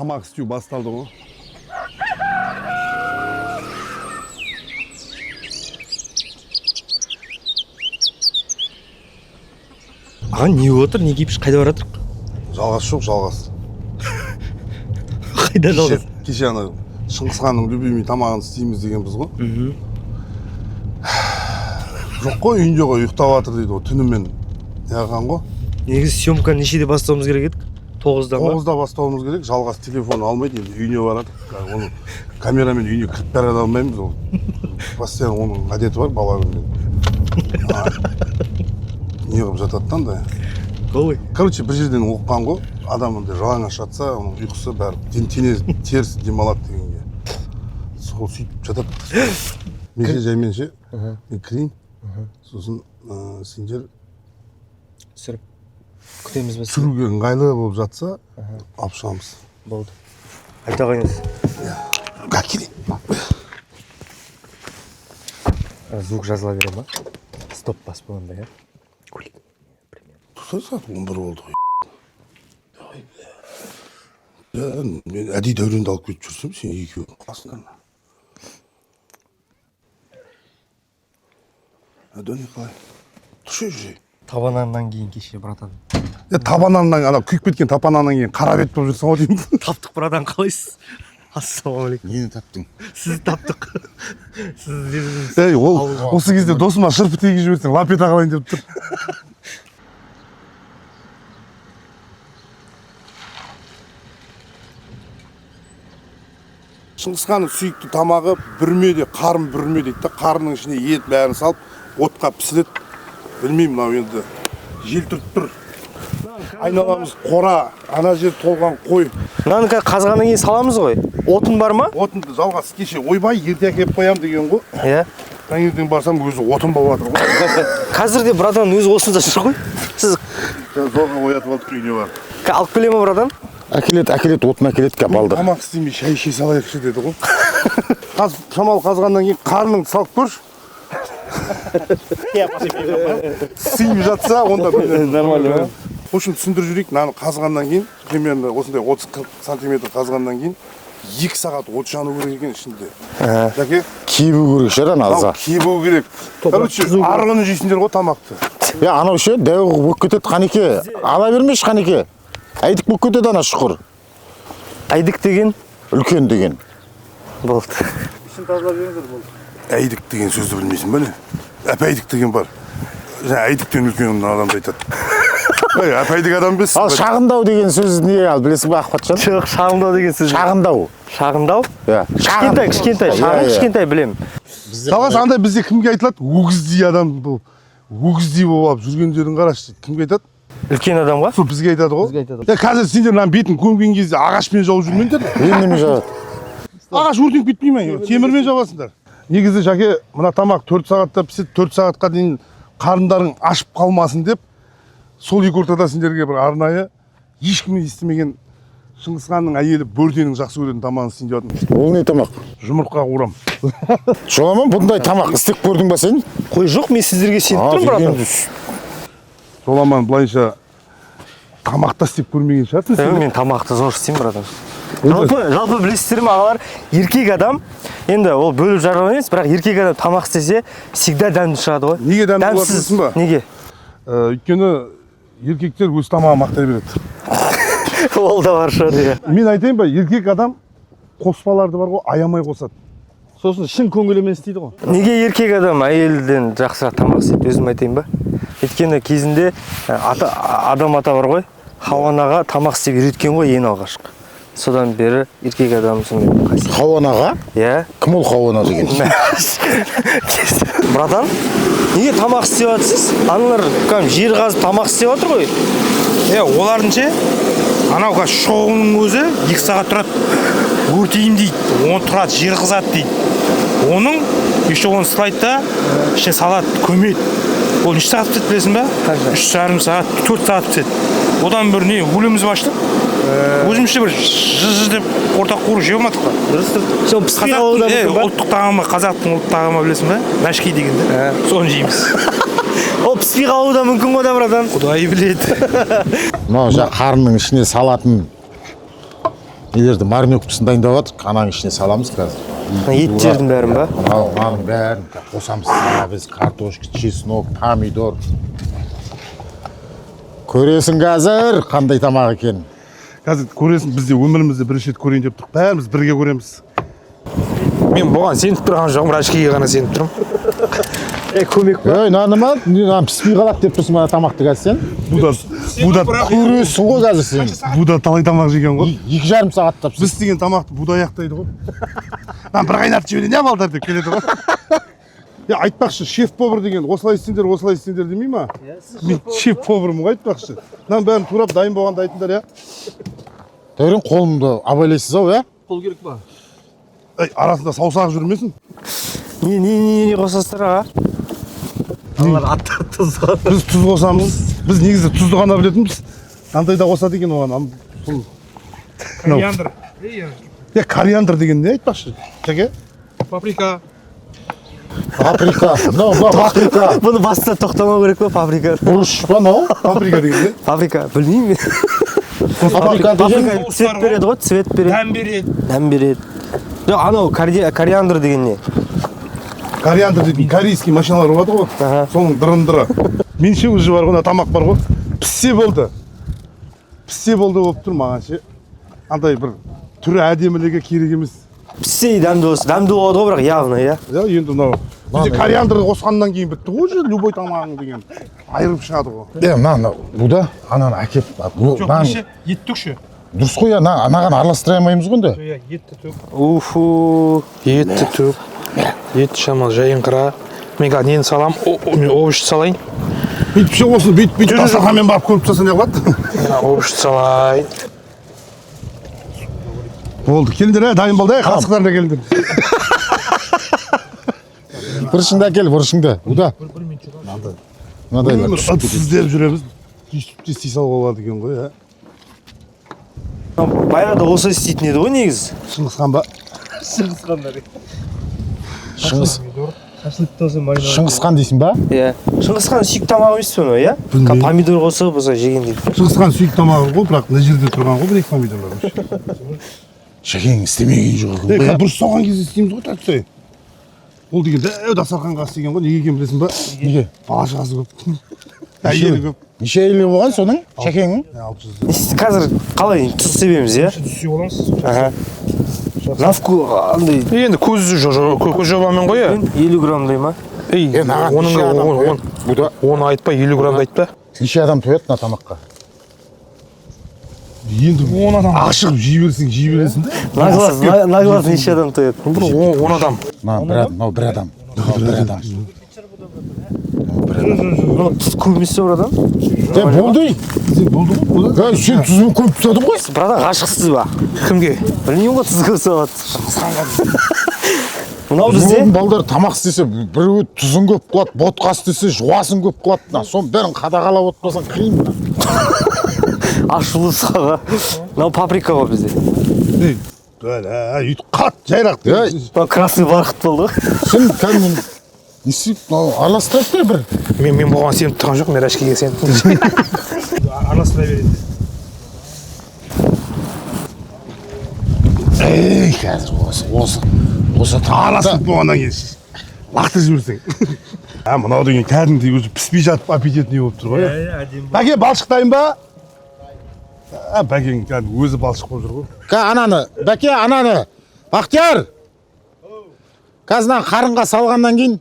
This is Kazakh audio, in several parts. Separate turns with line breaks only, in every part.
Тамақ істеу басталды ғой.
Аға, не болып отыр? Не киіп, қайда бара жатырық?
Жалғас жоқ, жалғас.
Қайда жалғас?
Кеше ана Шыңғыс ханның любимый тамағын істейміз дегенбіз ғой. Жоқ қой, үйінде ғой, ұйықтап жатыр дейді ғой, түнімен неғылған ғой.
Негізі съемканы нешеде бастауымыз керек едік? 9-да ма?
9-да бастауымыз керек, жалғас телефон алмайды, енді үйіне барады. Оны камерамен үйіне кіріп бара да алмаймыз ол. Постоянно оның әдеті бар бала күнінен. Не қылып жатады да андай.
Голый.
Короче, бір жерден оқыған ғой, адам андай жалаңаш жатса, оның ұйқысы бәрі дене теріс демалады дегенге. Сол сөйтіп жатады. Мен ше, жаймен ше, мен кірейін, сосын сендер
Түсіріп. Күтеміз бе?
түсіруге ыңғайлы болып жатса, алып шығамыз.
Болды. Айта қойыңыз.
Келейін.
Звук жазыла бере ма? Стоп басып болғанда, иә? Көрейік. Примерно.
Тұрсай, сағат 11 болды ғой. Бля, мен әдейі Дәуренді алып кетіп жүрсем, сен екеуің қаласыңдар ма? Дәурен қалай? Тұршы, жүре.
Табананнан кейін кеше, братан.
Е, табананнан, ана күйіп кеткен тапананнан кейін қара бет болып жүрсің ғой деймін.
Таптық, братан, қалайсыз? Ассалаумағалейкум.
Нені таптың?
Сізді таптық. Сіз дедіңіз.
Ей, ол осы кезде досыма шырпы тигізіп жіберсең, лап ете қалайын деп тұр. Шыңғыс ханның сүйікті тамағы бүрме де, қарын бүрме дейді да, қарынның ішіне ет бәрін салып, отқа пісіреді. Білмеймін, мынау енді жел түртіп тұр. Айналамыз қора, ана жер толған қой.
Мынаны қазір қазғаннан кейін саламыз ғой. Отын бар ма?
Отынды жалғас кеше ойбай ерте әкеліп қоямын деген ғой.
Иә.
Таңертең барсам өзі отын болып жатыр ғой.
Қазір де братан өзі осында жүр ғой. Сіз
Зорға оятып алдық үйіне барып.
алып келе ма, братан?
Әкеледі, әкеледі, отын әкеледі кеп алды.
Тамақ істемей шай іше салайықшы деді ғой. Қаз шамал қазғаннан кейін қарныңды салып көрші. Сыйып жатса, онда
Нормально ма?
В общем, түсіндіріп жіберейік, мынаны қазғаннан кейін, примерно осындай 30-40 сантиметр қазғаннан кейін 2 сағат от жану керек екен ішінде. Жәке,
Кебу керек шығар ана
мынау
аза.
кебу керек. Короче, арғы күні жейсіңдер ғой тамақты.
Е, анау ше, дәу болып кетеді қанеке. Ала бермеші қанеке. Әйдік болып кетеді ана шұқыр.
Әйдік деген
Үлкен деген.
болды.
Әйдік деген сөзді білмейсің ба не? Әпәйдік деген бар. Жаңа әйдіктен үлкен адамды айтады. Ей, әпәйдік адам емессің
Ал
ба?
шағындау деген сөз не ал білесің ба, Ақпатжан?
Жоқ, шағындау деген сөз.
Шағындау.
Шағындау?
Иә.
Кішкентай, кішкентай,
Иә,
шағын
иә.
кішкентай білемін.
Жалғас андай бізде кімге айтылады? Өгіздей адам бұл. Өгіздей болып алып жүргендерін қарашы дейді. Кімге айтады?
Үлкен адамға?
Сол бізге айтады ғой.
Бізге айтады.
Е, қазір сендер мынаның бетін көмген кезде ағашпен жауып жүрмеңдер.
Енді немен жабады?
Ағаш өртеніп кетпей ме? Темірмен жабасыңдар. Негізі Жәке, мына тамақ 4 сағатта піседі, 4 сағатқа дейін қарындарың ашып қалмасын деп сол екі ортада сендерге бір арнайы ешкім естімеген Шыңғыс ханның әйелі Бөртенің жақсы көретін тамағын істейін деп жатырмын.
Ол не тамақ?
Жұмыртқа қуырам.
Жоламан, бұндай тамақ істеп көрдің ба сен?
Қой жоқ, мен сіздерге сеніп
А,
тұрмын, братан.
енді
Жоламан былайынша тамақ та істеп көрмеген шығарсың сен.
Мен тамақты зор істеймін, братан. Жалпы білесіздер ме, ағалар, еркек адам, енді ол бөліп жарылған емес, бірақ еркек адам тамақ істесе, всегда дәмді шығады ғой.
Неге дәмді болады
Дәмсіз.
білесің ба?
Неге?
Өйткені еркектер өз тамағын мақтай береді.
Ол да бар шығар, иә.
Мен айтайын ба, еркек адам қоспаларды бар ғой, аямай қосады.
Сосын шын көңілімен істейді ғой.
Неге еркек адам әйелден жақсырақ тамақ істейді, өзім айтайын ба? Өйткені кезінде ата, Адам ата бар ғой, Хауа анаға тамақ істеп үйреткен ғой ең алғашқы. Содан бері еркек адам сондай қасиет.
Хауанаға?
Иә.
Кім ол Хауана деген?
Братан, неге тамақ істеп жатсыз? Аналар кәдімгі жер қазып тамақ істеп жатыр ғой.
Е, олардың ше, анау қазір шоғының өзі 2 сағат тұрады. Өртеймін дейді, оны тұрады, жер қызады дейді. Оның еще оны сылайды да, ішіне салады, көмеді. Ол неше сағат піседі білесің ба?
Қанша?
3,5 сағат, 4 сағат піседі. Одан бір не, өліміз ба аштық? Өзімізше бір жыз деп ортақ қуырып жей алмадық па?
Дұрыс, дұрыс. Сол піспей қалуы да
Қазақтың
мүмкін ба?
ұлттық тағамы, қазақтың ұлттық тағамы білесің ба? Мәшки деген да. Соны жейміз.
Ол піспей қалуы да мүмкін ғой да, братан.
Құдай біледі.
Мынау жаңа қарынның ішіне салатын Нелерді, мариновкасын дайындап жатырмық, ананың ішіне саламыз қазір.
Мына еттердің бәрін ба?
Мынау, мынаның бәрін қосамыз. Сәбіз, картошка, чеснок, помидор. Көресің қазір қандай тамақ екенін.
Қазір көресің, біз де өмірімізде бірінші рет көрейін деп тұрмық, бәріміз бірге көреміз.
Мен бұған сеніп тұрған жоқпын, Рашкеге ғана сеніп тұрмын.
Е, көмек.
Ей, мынаны ма? Мынаны піспей қалады деп тұрсың мына тамақты қазір сен.
Буда
Көресің ғой қазір сен.
Буда талай тамақ жеген ғой.
2,5 сағатта
Біз істеген тамақты буда аяқтайды ғой. Мына бір қайнатып жіберейін, иә, балдар деп келеді ғой. Е, айтпақшы, шеф повар деген осылай істеңдер, осылай істеңдер демей ма? Мен шеф повармын ғой, айтпақшы. Мынаның бәрін турап дайын болғанда айтыңдар, иә.
Дәурен, қолымды абайлайсыз ау, иә?
Қол керек па?
Ей, арасында саусақ жүрмесін.
Не не не не қосасыздар, аға?
Аналар аттар тұзға.
Біз тұз қосамыз. Біз негізі тұзды ғана білетінбіз. Мынандай да қосады екен оған. Сол.
Кориандр.
Е, кориандр деген не, айтпақшы? Жәке?
Паприка.
Паприка. Мынау, мынау паприка.
Бұны баста тоқтамау керек па, паприка?
Бұрыш па мынау?
Паприка деген не?
Паприка, білмеймін мен.
Паприка деген
Паприка цвет береді ғой, цвет береді.
Дәм береді.
Дәм береді. Жоқ, анау кориандр деген не?
Кориандр дейтін корейский машиналар болады ғой.
Аха.
Соның дырындыры. Менше уже бар ғой, мына тамақ бар ғой. Піссе болды. Піссе болды болып тұр маған ше. Андай бір түрі әдемілігі керек емес.
Піссе дәмді болса, дәмді болады ғой, бірақ явно, иә.
Иә, енді мынау бізде кориандр қосқаннан кейін бітті ғой уже любой тамағың деген. Айырып шығады ғой.
Е, мынаны бұда ананы әкеп, бұл
Жоқ,
мынаны
неше? Ет төкші.
дұрыс қой, ана анаған араластыра алмаймыз ғой енді.
Иә, етті төк.
Уфу.
Етті төк. Ет шамалы жайыңқыра. Мен қазір нені салам? Мен овощ салайын.
Бүйтіп ше, осыны бүйтіп бүйтіп дастарханмен барып көріп тастаса не қылады?
Мен овощ салайын.
Болды, келіңдер, ә, дайын болды, ә, қасықтарына келіңдер.
Бұрышыңды әкел, бұрышыңды. Бұда. Мынандайлар.
Өмір ыдыс іздеп жүреміз. Өйстіп те істей салуға болады екен ғой, ә.
Баяғыда осылай істейтін еді ғой негізі.
Шыңғыс хан ба?
Шыңғыс. Шыңғыс хан дейсің ба?
Иә. Шыңғыс хан сүйікті тамағы емес пе мынау, иә?
Білмеймін.
Помидор қосып осылай жеген дейді.
Шыңғыс хан сүйікті тамағы ғой, бірақ мына жерде тұрған ғой бір екі помидорлар.
Шәкең істемеген жоқ екен
Е,
ғой.
бұрыш салған кезде істейміз ғой тәтті. Ол деген дәу дастарханға істеген ғой, неге екенін білесің ба?
Неге?
Бала шағасы көп. Әйелі көп.
Неше әйелі болған соның? Шәкеңнің?
600.
Не істейді? Қазір қалай тұз себеміз, иә?
Тұз сеуіп аламыз.
Аха. На вкус андай
Енді көз көз жобамен ғой, иә.
50 граммдай ма?
Ей,
Е, маған
оның
неше адам тояды? Бұда
оны айтпа, 50 граммды айтпа.
неше адам тояды мына тамаққа?
Енді
10 адам.
Ашығып жей берсең, жей бересің да.
На глаз, на глаз неше адам тояды?
Бір 10 адам.
Мына бір адам, мынау бір адам. Мынау бір адам.
Мынау тұз көп емес пе, братан?
Е, болды.
Сен болды ғой, болды.
Ей, сен тұзын көп тастадың ғой.
Братан, ғашықсыз ба?
Кімге?
Білмеймін ғой, тұз көп салады. Мынау бізде
Бізде балдар тамақ істесе, біреуі тұзын көп қылады, ботқа істесе, жуасын көп қылады. Мына соның бәрін қадағалап отырмасаң қиын мына.
Ашулы саға. Мынау паприка ғой бізде.
Ей, бәлә, өйтіп қат жайрақ.
Ей.
Мынау красный бархат болды ғой.
Сен кәдімгі не істеп, мынау араластырайық та бір.
Мен бұған сеніп тұрған жоқпын, мен Рашкеге сеніп тұрмын. Араластыра береді.
Ей, қазір осы тамақты
Араластырып болғаннан кейін лақтырып жіберсең. А, мынау деген кәдімгідей уже піспей жатып аппетитный болып тұр ғой. Иә, бәке, балшық дайын ба? А, бәкең кәдімгі өзі балшық болып жүр ғой.
Ка ананы, бәке, ананы. Бақтияр. Қазір мына қарынға салғаннан кейін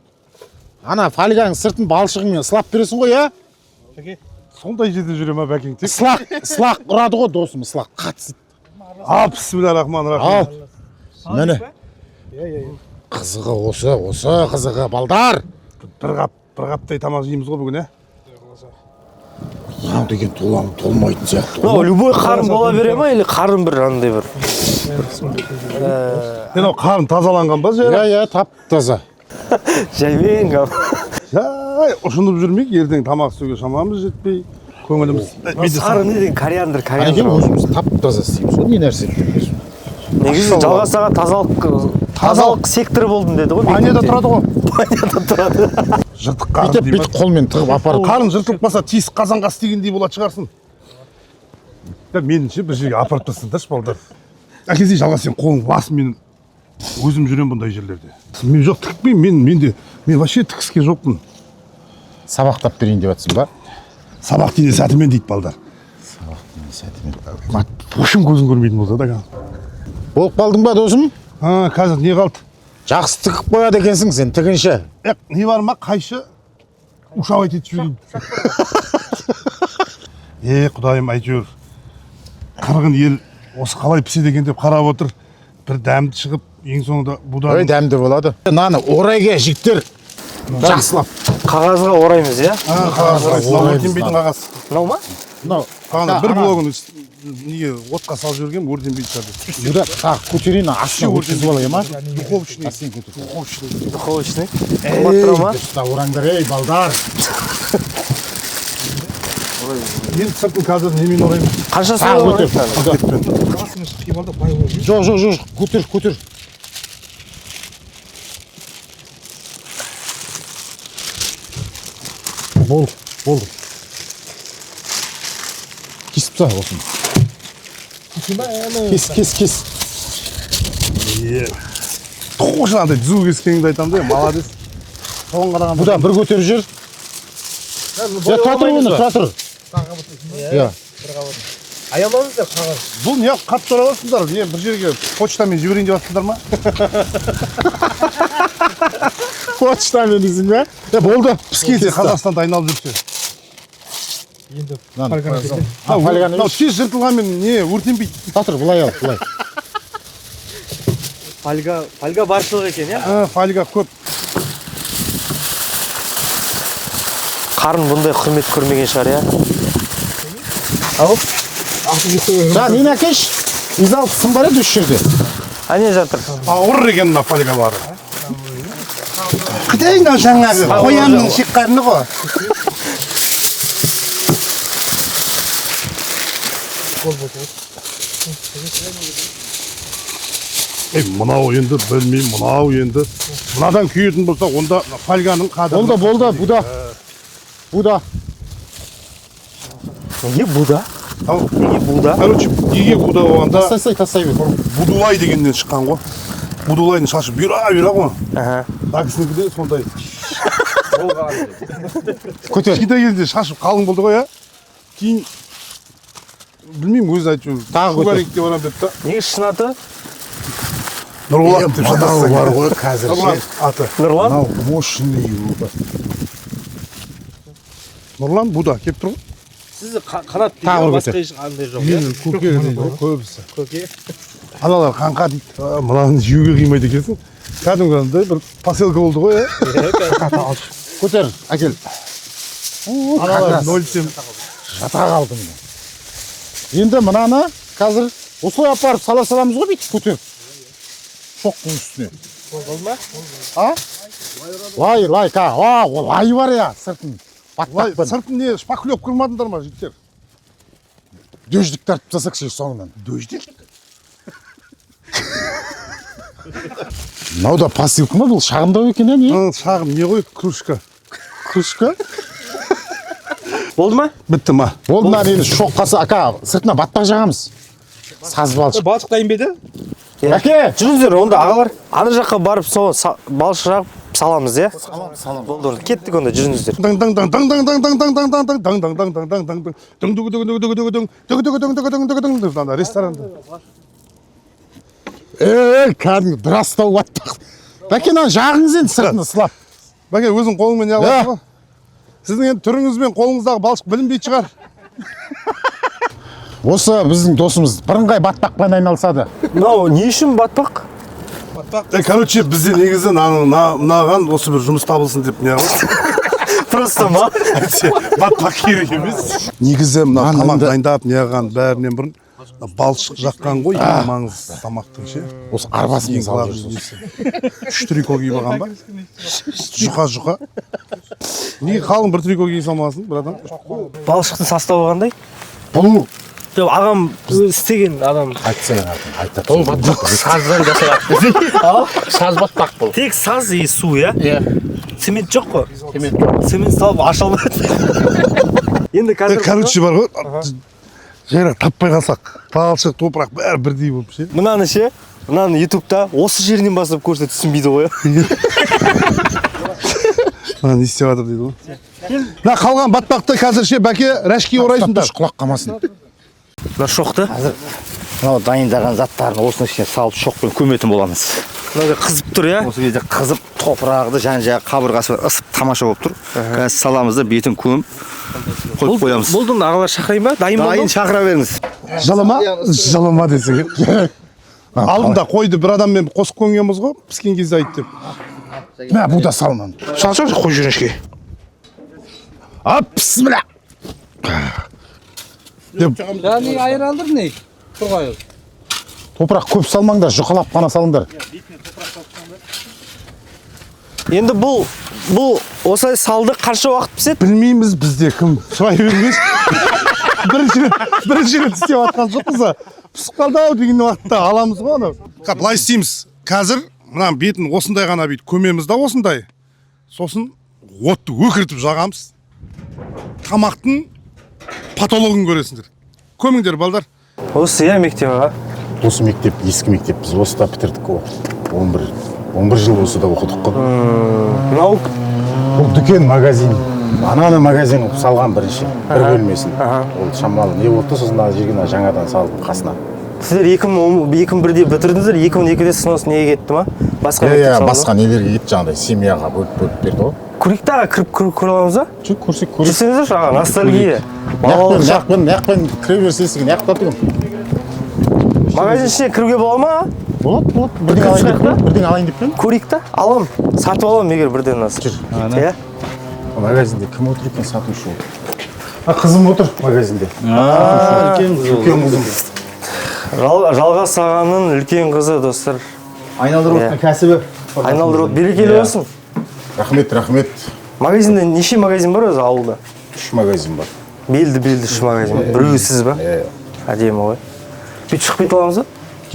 ана фольганың сыртын балшығыңмен сылап бересің ғой, иә?
Сондай жерде жүре ма бәкең тек?
Сылақ, сылақ ұрады ғой, досым, сылақ қатты.
Ал, бісміллә рахман рахим.
Ал. Міне. Қызығы осы, осы қызығы, балдар.
Бір қап, бір қаптай тамақ жейміз ғой бүгін, ә?
Мынау деген толам, толмайтын сияқты.
Мынау любой қарын бола бере ма или қарын бір андай бір?
Мынау қарын тазаланған ба
Иә,
жайрақ?
иә, тап таза.
Жаймен кап.
Жай ұшынып жүрмейік, ертең тамақ істеуге шамамыз жетпей, көңіліміз.
Сары не деген кориандр,
Әнеке,
кориандр.
өзіміз тап таза істейміз ғой, не нәрсе істейміз.
Негізі Жалғас аға тазалық секторы болдым деді ғой.
Баняда тұрады ғой.
Баняда тұрады.
Жыртық қарын
Бүйтіп
дей ма?
бүйтіп қолмен тығып апарып.
Қарын жыртылып қалса, тесік қазанға істегендей болатын шығарсың. Да, меніңше бір жерге апарып тастаңдаршы, балдар. Әкесі, Жалғас, сен қолың лас, мен өзім жүремін бұндай жерлерде. Мен жоқ, тікпеймін, мен де, мен вообще тікіске жоқпын.
Сабақтап берейін деп жатсың ба?
Сабақ дене сәтімен дейді балдар.
Сәтімен.
В общем, көзін көрмейтін болса да.
Болып қалдың ба, досым?
А, қазір не қалды?
Жақсы тігіп қояды екенсің сен, тігінші.
Е, не бар ма? Қайшы ушап етіп жіберейін. Е, құдайым, әйтеуір қырғын ел осы қалай піседі екен деп қарап отыр. Бір дәмді шығып, ең соңында бұдан.
Ой, дәмді болады. Наны орайға, жігіттер. Жақсылап.
Қағазға ораймыз, иә?
Қағаз
Ораймыз,
өртенбейтін
наны.
қағаз.
Мынау ма?
Мынау
Бағана бір
ана,
блогын неге отқа салып жібергенмін, өртенбейтін шығар деп.
Бұда тағы көтерейін, астына өткізіп алайын ма?
Духовочный.
Сен көтер.
Духовочный.
Духовочный. Қымбат тұра ма?
Дұрыстап ораңдар, ей, балдар.
Енді сыртын қазір немен ораймын?
Қанша
Тағы
солай
көтер.
ораймыз?
Жоқ, жоқ, жоқ, көтер, көтер. Болды, болды. Кесіп таста осыны. Кес, кес, кес.
Е. Точно андай түзу кескеніңді айтамын да, молодец. Соған қарағанда
Бұдан бір көтеріп жүр. Я, тұра тұр оны, тұра тұр. Иә.
Аямаңыздар қағаз.
Бұл не қатты сұрап аласыңдар? Не бір жерге почтамен жіберейін деп жатсыңдар ма?
Почтамен дейсің бе? Е, болды.
Піскенсе Қазақстанда айналып жүрсе.
Енді
Мынаны.
фольганы кетеді.
А, фольганы
Мынау тез жыртылғанмен не өртенбейді.
Тұра тұр, былай ал, былай.
Фольга, фольга баршылық екен, иә?
А, фольга көп.
Қарын бұндай құрмет көрмеген шығар, иә?
Жа, нені әкелші? Изал сым бар еді осы жерде.
Әне жатыр.
Ауыр екен мына фольгалары. Қытай мынау жаңағы қоянның шек қарны ғой. Ей, мынау енді білмеймін, мынау енді мынадан күйетін болса, онда фольганың қадірі.
Болды, болды, бұда. Бұда.
Неге бұда?
Ау,
Неге бұда?
Короче, неге бұда болғанда
Тастай, тастай бер.
Будулай дегеннен шыққан ғой. Будулайдың шашы бұйра бұйра ғой.
Аха.
Мына кісінікі де сондай.
Көтер.
Кішкентай кезінде шашы қалың болды ғой, иә. Кейін білмеймін, өзі әйтеуір
Тағы көтер.
Шугарикке барамын деп та.
Неге шын аты?
Нұрболат деп
Мынау
шатастырған.
бар ғой қазір.
Нұрлан аты.
Нұрлан?
Мынау мощный.
Нұрлан Буда келіп тұр ғой.
Сізді қанат
Тағы бір
басқа
көтер.
ешқандай жоқ.
Мен көке дейді ғой көбісі.
Көке.
Аналар қаңқа дейді. А, мынаны жеуге қимайды екенсің. Кәдімгі андай бір посылка болды ғой, иә.
Көтер, әкел.
Аналар 0,7.
Жата қалдым. Енді мынаны қазір осылай апарып сала саламыз ғой, бүйтіп көтеріп. Шоқтың үстіне.
Болды ма?
А? Лай, лай, ка. А, ол лай бар я, сыртын.
Лай,
Батпақпын.
сыртын не шпаклёвка қылмадыңдар ма, жігіттер?
Дөждік тартып тастасақ ше соңынан.
Дөждік?
Мынау да посылка ма бұл? Шағындау екен, иә, не?
Шағын не ғой, кружка.
Кружка.
Болды ма?
Бітті ма?
Болды, мына енді шоққасы, ака, сыртына батпақ жағамыз. Саз балшық.
Балшық дайын ба еді?
Әке!
Жүріңіздер, онда ағалар. Ана жаққа барып сол балшық жағып саламыз, иә? Болды, онда. Кеттік онда, жүріңіздер.
Даң даң даң даң даң даң даң даң даң даң даң даң даң даң даң даң даң даң дүгү дүгү дүгү дүгү дүң дүгү дүгү дүгү дүгү дүгү дүгү дүң деп ана ресторанда.
Ей, кәдімгі дұрастау батпақ. Бәке, мынаны жағыңыз енді сыртына сылап.
Бәке, өзің қолыңмен не
Иә.
аласың ғой? Сіздің енді түріңіз бен қолыңыздағы балшық білінбейтін шығар.
Осы біздің досымыз бірыңғай батпақпен айналысады.
Мынау не үшін батпақ?
Е, короче, бізде негізі мынаған осы бір жұмыс табылсын деп не қылып.
Просто ма?
Әйтсе, батпақ керек емес. Негізі мына
Мынаны
тамақ
енді-
дайындап не қылған бәрінен бұрын мына балшық жаққан ғой, ең маңыздысы тамақтың ше.
Осы арбасын
Ең
салып
главный
жүрсіз.
несі. Үш трико киіп алған ба? Жұқа жұқа. Неге қалың бір трико кие салмағансың, братан?
Балшықтың составы қандай?
Бұл
Жоқ, ағам істеген адам.
айтсаң атын, айтады. Ол батпақ.
Саздан жасалады. Саз батпақ бұл.
Тек саз и су, иә?
Иә.
Цемент жоқ қой.
Цемент жоқ.
Цемент салып аша алмайды. Енді қазір
Короче, бар ғой. Жайрақ таппай қалсақ, балшық, топырақ бәрі бірдей болып ше.
Мынаны ше, мынаны ютубта осы жерінен бастап көрсе түсінбейді ғой.
Мына не істеп жатыр дейді ғой. Мына қалған батпақты қазір ше, бәке, рәшке орайсыңдар.
Құлақ қалмасын.
Мына шоқты.
Мынау дайындаған заттарын осының ішіне салып шоқпен көметін боламыз.
Мына қызып тұр, иә?
Осы кезде қызып, топырағды жан жағы қабырғасы бар, ысып тамаша болып тұр. Қазір саламыз да бетін көміп қойып қоямыз.
Болды, мына ағалар шақырайын ба? Дайын болды?
Дайын, шақыра беріңіз.
Жалама, жалама десең. Алдында қойды бір адаммен қосып көмгенбіз ғой, піскен кезде айт деп.
Мә, бұ да салман.
Салсаң қой жүріңізге.
А, бісміллә.
Не айыралдыр не? Тұрғайыр.
Топырақ көп салмаңдар, жұқалап қана салыңдар.
Енді бұл осылай салды, қанша уақыт піседі?
Білмейміз, бізде кім сұрай бермес. Бірінші рет істеп жатқан жоқпыз а. Пісіп қалды ау деген уақытта аламыз ғой аны. Былай істейміз. Қазір мынаның бетін осындай ғана бүйтіп көмеміз да осындай. Сосын отты өкіртіп жағамыз. Тамақтың патологын көресіңдер. Көміңдер, балдар.
Осы иә мектеп аға.
Осы мектеп, ескі мектеп, біз осыда бітірдік қой. 11 жыл осыда оқыдық қой.
Мынау
Бұл дүкен, магазин. Ананы магазин қылып салған бірінші, бір бөлмесін. Ол шамалы не болды да, сосын ана жерге мына жаңадан салдым қасына.
Сіздер 2001-де бітірдіңіздер, 2002-де снос неге кетті ма? Басқа
Иә,
мектеп
иә,
салды ма?
басқа нелерге кетті, жаңағыдай семьяға бөліп берді ғой.
Көрейік та аға, кіріп көре аламыз ба?
Жүр, көрсек көрейік.
Жүрсеңіздерші аға, ностальгия. Балалық шақ.
Няқпен кіре берсесің, няқта тұғын.
Магазин ішіне кіруге бола ма?
Болады, болады. Бірдеңе алайын деп
шығайық та?
Бірдеңе алайын деп пе?
Көрейік та, алам. Сатып алам егер бірден алса.
Жүр.
Иә.
Магазинде кім отыр екен, сатушы ол? А, қызым отыр магазинде.
Үлкен қызы.
Үлкен қызым.
Жалғас ағаның үлкен қызы, достар.
Айналдырып отқан кәсібі.
Айналдырып, берекелі болсын.
Рахмет, рахмет.
Магазинде неше магазин бар өзі ауылда?
3 магазин бар.
Белді 3 магазин. Біреуі сіз ба?
Иә.
Әдемі ғой. Бүйтіп шығып кете аламыз ба?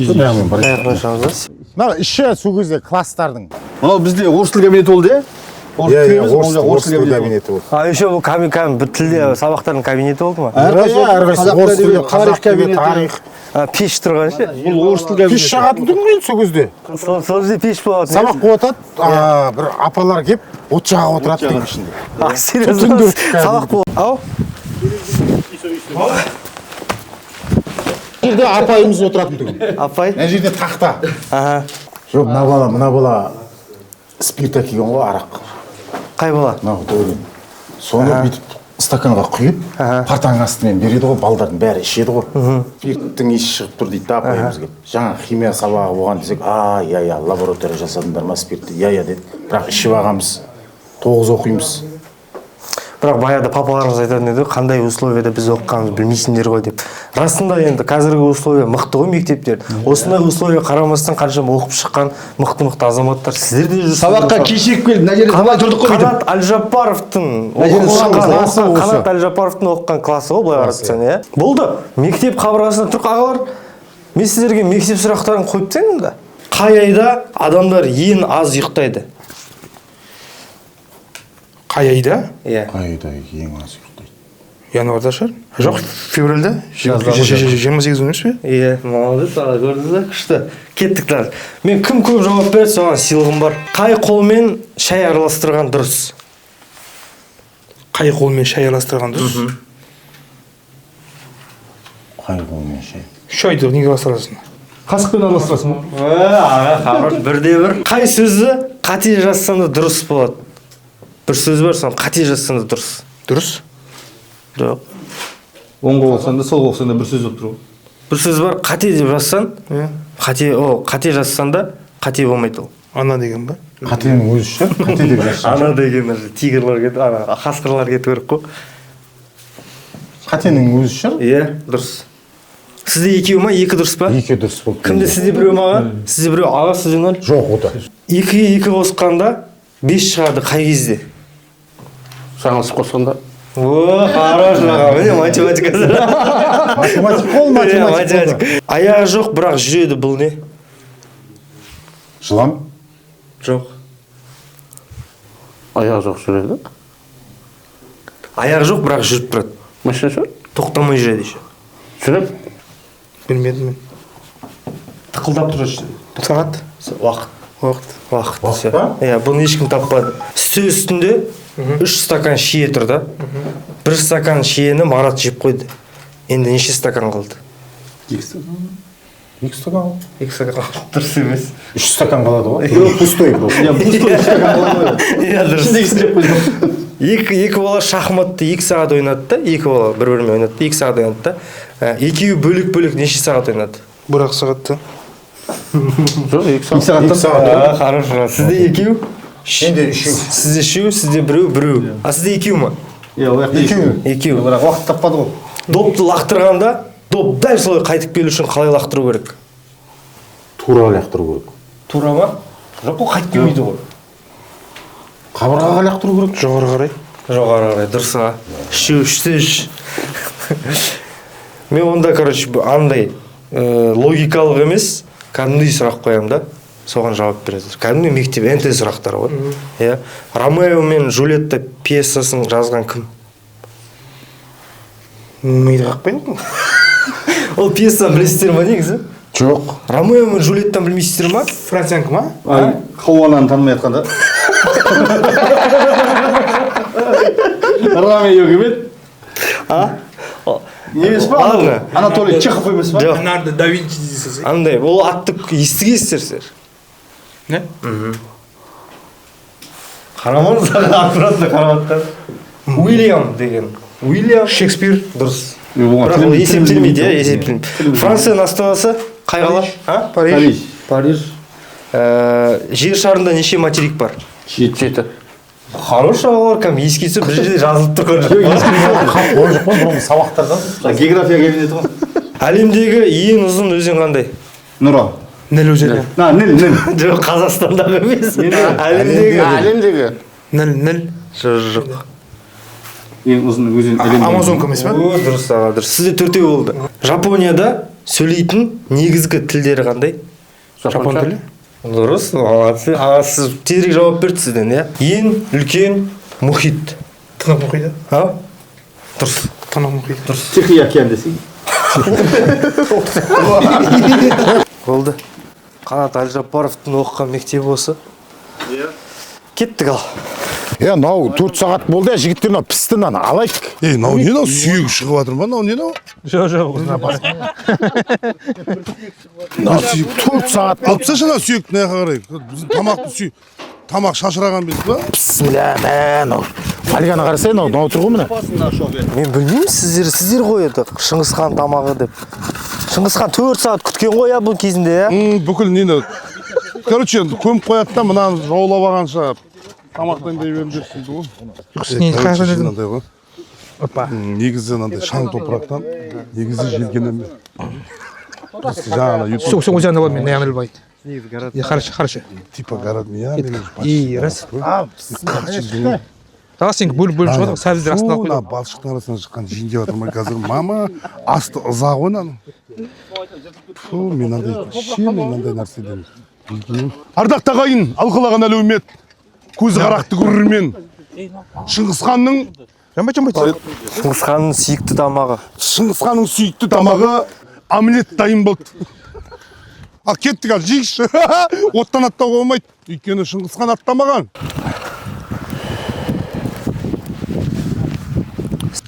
Иә, бар.
Аяқпен шығамыз ба?
Мына іші сол кезде класстардың.
Мынау бізде орыс тіл кабинеті болды, иә?
Иә, иә, орыс тіл кабинеті болды.
А еще бұл кәдімгі бір тілде сабақтардың кабинеті болды ма?
Иә, әрқайсысы орыс тілі, қазақ тілі, тарих.
Пеш тұрған ше?
Бұл орыс тіл кабинеті.
Пеш жағатын тұғын ғой енді сол кезде.
Сол жерде пеш болатын.
Сабақ болып жатады, бір апалар келіп, от жағып отырады деген ішінде.
А, серьезно?
Түнде өтіп
Сабақ болды. Ау?
Бұл жерде апайымыз отыратын тұғын.
Апай?
Мына жерде тақта.
Аха.
Жоқ, мына бала спирт әкелген ғой, арақ.
Қай бала?
Мынау Дәурен. Соны бүйтіп стаканға құйып, партаның астымен береді ғой, балдардың бәрі ішеді ғой. Спирттің иісі шығып тұр дейді да апайымыз келіп. Жаңа химия сабағы болған десек, а, иә, иә, лаборатория жасадыңдар ма спиртті? Иә, иә деді. Бірақ ішіп ағамыз, 9 оқимыз.
Бірақ баяғыда папаларымыз айтатын еді, қандай условияда біз оқығанымызды білмейсіңдер ғой деп. Расында енді қазіргі условия мықты ғой мектептер. Осындай условия қарамастан қаншама оқып шыққан мықты-мықты азаматтар сіздер де жүрсіздер.
Сабаққа кешігіп келіп, мына жерде қалай тұрдық қой бүйтіп.
Қанат Әлжаппаровтың
классы осы.
Қанат Әлжаппаровтың оқыған классы ғой, былай қарап тұрсаң, иә. Болды. Мектеп қабырғасында тұрып ағалар, мен сіздерге мектеп сұрақтарын қойып тастайын да. Қай айда адамдар ең аз ұйықтайды?
Қай айда?
Иә.
Қай айда ең аз ұйықтайды?
Январьда шығар. Жоқ, февральда. 28 емес пе?
Иә, молодец, аға, көрдіңіз бе? Күшті. Кеттік дальше. Мен кім көп жауап береді, соған сыйлығым бар. Қай қолмен шай араластырған дұрыс?
Қай қолмен шай араластырған дұрыс?
Қай қолмен шай?
Шайды неге араластырасың?
Қасықпен араластырасың ба?
Аға, хорош, бірде бір. Қай сөзді қате жазсаң да дұрыс болады? Бір сөз бар, соны қате жазсаң да дұрыс.
Дұрыс?
Жоқ.
Оң қол да сол қол да бір сөз болып тұр ғой.
Бір сөз бар, қате деп жазсаң, қате, о, қате жазсаң да қате болмайды ол.
Ана деген ба?
Қатенің өзі шығар, қате деп жазсаң.
Ана деген уже тигрлар кетіп, ана қасқырлар кету керек қой.
Қатенің өзі шығар.
Иә, дұрыс. Сізде екеу ма, екі дұрыс па?
Екі дұрыс болды.
Кімде сізде біреу ма аға? Сізде біреу аға, сізде нөл?
Жоқ, ота.
Екіге екі қосқанда 5 шығады қай кезде?
Жаңылысып қосқанда.
О, хорош аға, міне математика.
Математик қол, математик.
Аяғы жоқ, бірақ жүреді, бұл не?
Жылан?
Жоқ.
Аяғы жоқ жүреді.
Аяғы жоқ, бірақ жүріп тұрады.
Машина шығар.
Тоқтамай жүреді еще.
Жүрек.
Білмедім мен.
Тықылдап тұр.
Сағат.
Уақыт.
Уақыт.
Уақыт.
Уақыт па?
Иә, бұны ешкім таппады. Үстел үстінде 3 стакан шие тұр да. Бір стакан шиені Марат жеп қойды. Енді неше стакан қалды?
2 стакан. 2 стакан.
2 стакан қалды. Дұрыс емес.
3 стакан қалады ғой. Біреуі пустой просто.
Иә, пустой стакан қалады ғой.
Иә, дұрыс.
Ішіндегісін жеп қойды.
Екі бала шахматты 2 сағат ойнады да, екі бала бір-бірімен ойнады да, 2 сағат ойнады да. Екеуі бөлек-бөлек неше сағат ойнады?
1-ақ сағатта.
Жоқ, 2
2
сағат.
сағаттан.
2 сағат.
Хорошо. Сізде екеу?
Менде үшеу.
Сізде үшеу, сізде біреу, біреу. А сізде екеу ма?
Иә, ол жақта
Екеу.
Екеу.
Бірақ уақыт таппады ғой.
Допты лақтырғанда, доп дәл солай қайтып келу үшін қалай лақтыру керек?
Тура лақтыру керек.
Тура ма? Жоқ, ол қайтып келмейді ғой.
Қабырғаға лақтыру керек.
Жоғары қарай.
Жоғары қарай, дұрыс а. Үшеу, үште үш. Мен онда, короче, андай логикалық емес, кәдімгідей сұрақ қоямын да, соған жауап бересіздер. Кәдімгідей мектеп НТ сұрақтары ғой. Иә. Ромео мен Джульетта пьесасын жазған кім?
Миды қақпайды.
Ол пьесаны білесіздер ма негізі?
Жоқ.
Ромео мен Джульеттаны білмейсіздер ма?
Франциянікі ма?
Ай, Хауананы танымай жатқанда. Ромео кім еді?
А?
Не емес па?
Ладно.
Анатолий Чехов емес па?
Жоқ.
Леонардо да Винчи дейсіз.
Андай, ол атты естігенсіздер сіздер.
Не?
Қарамаңыз, аккуратно қарап. Уильям деген. Уильям
Шекспир.
Дұрыс.
Оған
Бірақ ол
тіліміз-
есептелмейді, иә,
тіліміз-
есептелмейді.
тіліміз-
Францияның астанасы қай қала? А?
Париж.
Париж. Париж.
Жер шарында неше материк бар?
7.
Хорош ағалар, кәдімгі еске түсіп бір жерде жазылып тұр.
Ол жоқ қой, бұрынғы сабақтардан.
География кабинеті ғой.
Әлемдегі ең ұзын өзен қандай?
Нұра.
Ніл өзені.
На, Ніл, Ніл.
Жоқ, Қазақстандағы емес. Әлемдегі.
Әлемдегі.
Ніл, Ніл.
Жоқ, жоқ.
Ең ұзын өзен әлемде.
Амазонка емес па?
О, дұрыс аға, дұрыс. Сізде төртеу болды. Жапонияда сөйлейтін негізгі тілдері қандай?
Жапон тілі.
Дұрыс, молодцы. Аға, сіз тезірек жауап берді сізден, иә? Ең үлкен мұхит.
Тынық мұхиты.
А? Дұрыс.
Тынық мұхиты.
Дұрыс.
Тихий океан десең.
Болды. Қанат Әлжаппаровтың оқыған мектебі осы. Иә. Кеттік ал.
Е, мынау 4 сағат болды, жігіттер, мынау пісті мынаны алайық.
Ей, мынау не мынау, сүйегі шығып жатыр ма, мынау не мынау?
Жоқ, жоқ.
Мынау сүйек.
4 сағат
Алып тасташы ана сүйекті мына жаққа қарай. Біздің тамақты сүйек. Тамақ шашыраған емес па?
Бісміллә, мә, мынау. Фольганы қарасай, мынау тұр ғой міне.
Мен білмеймін, сіздер ғой еді Шыңғыс хан тамағы деп. Шыңғыс хан 4 сағат күткен ғой, иә, бұл кезінде, иә?
Бүкіл нені. Короче, көміп қояды да, мынаны жаулап алғанша тамақ дайындай беріп жүрсің ғой.
Не,
Короче,
қай жерден?
мынандай ғой.
Опа.
Негізі мынандай шаң топырақтан, негізі желген емес. Жаңағы
Все, все, өзен аламын мен, не білмей. Хорошо, хорошо.
Типа город меня,
И раз. Давай сен бөліп бөліп шығады, сәбіздер астына алып
Мына
қойды.
балшықтың арасынан шыққан жин деп жатыр ма қазір? Мама, асты ыза ғой мынаның. Фу, мен мынандай ше, мен мынандай нәрседен білгенмін. Ардақты ағайын, алқалаған әлеумет, көзі қарақты көрермен. Шыңғыс ханның
Жанбай, жанбай.
Шыңғыс ханның сүйікті тамағы.
Шыңғыс ханның сүйікті тамағы омлет дайын болды. Ал кеттік, ал жейікші. Оттан аттауға болмайды. Өйткені Шыңғыс хан аттамаған.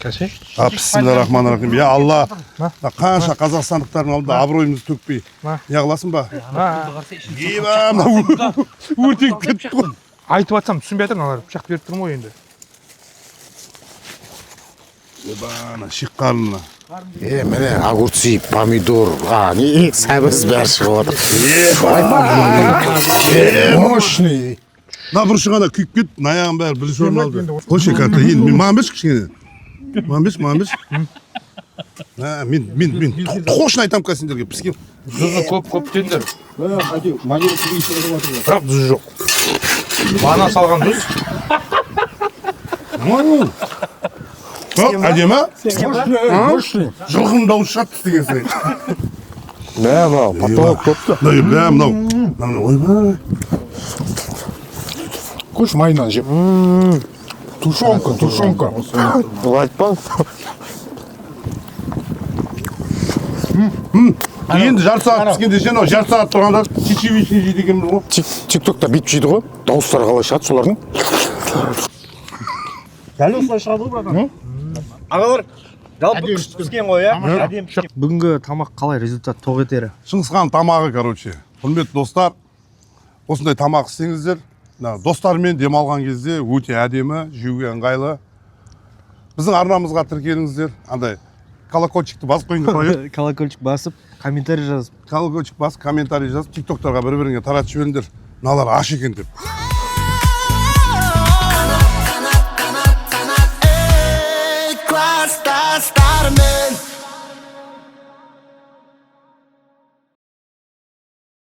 Кәсе.
А, бисмиллахиррахманиррахим. Я Алла, мына қанша қазақстандықтардың алдында абыройымызды төкпей. Не қыласың ба? Еба, мына өртеніп кетті ғой.
Айтып жатсам түсінбей жатыр мыналар. Пышақ беріп тұрмын ғой енді.
Еба, ана шек қарнына.
Е, міне, огурцы, помидор, а, не, сәбіз бәрі шығып жатыр. Мощный.
Мына бұрышы ғана күйіп кетті, мына аяғым бәрі бірінші орын алды. Қойшы, карта, енді мен маған берші кішкене. Маған берші, маған берші. А, мен точно айтамын қазір сендерге, піскен.
Тұзы көп көп деңдер.
Бірақ тұзы жоқ. Бағана салған тұз.
Жоқ, әдемі. Жылқының дауысы шығады тістеген сайын.
Мә, мынау потолок
көпті. Мә, мынау. Мынау, ойбай.
Көш майынан жеп. Тушенка, тушенка.
Ол айтпаңыз.
Енді жарты сағат піскенде ше, анау жарты сағат тұрғанда чечевичный жейді екенбіз ғой.
Тик токта бүйтіп жейді ғой, дауыстары қалай шығады солардың?
Дәл осылай шығады ғой, братан.
Ағалар, жалпы күшті піскен ғой, иә? Әдемі. Бүгінгі тамақ қалай, результат тоқ етері?
Шыңғысхан тамағы, короче. Құрметті достар, осындай тамақ істеңіздер. Мына достармен демалған кезде өте әдемі, жеуге ыңғайлы. Біздің арнамызға тіркеліңіздер. Андай колокольчикті басып қойыңдар қалай еді?
Колокольчик басып, комментарий жазып.
Колокольчик басып, комментарий жазып, тиктоктарға бір біріңе таратып жіберіңдер, мыналар аш екен деп.
Класстастармен.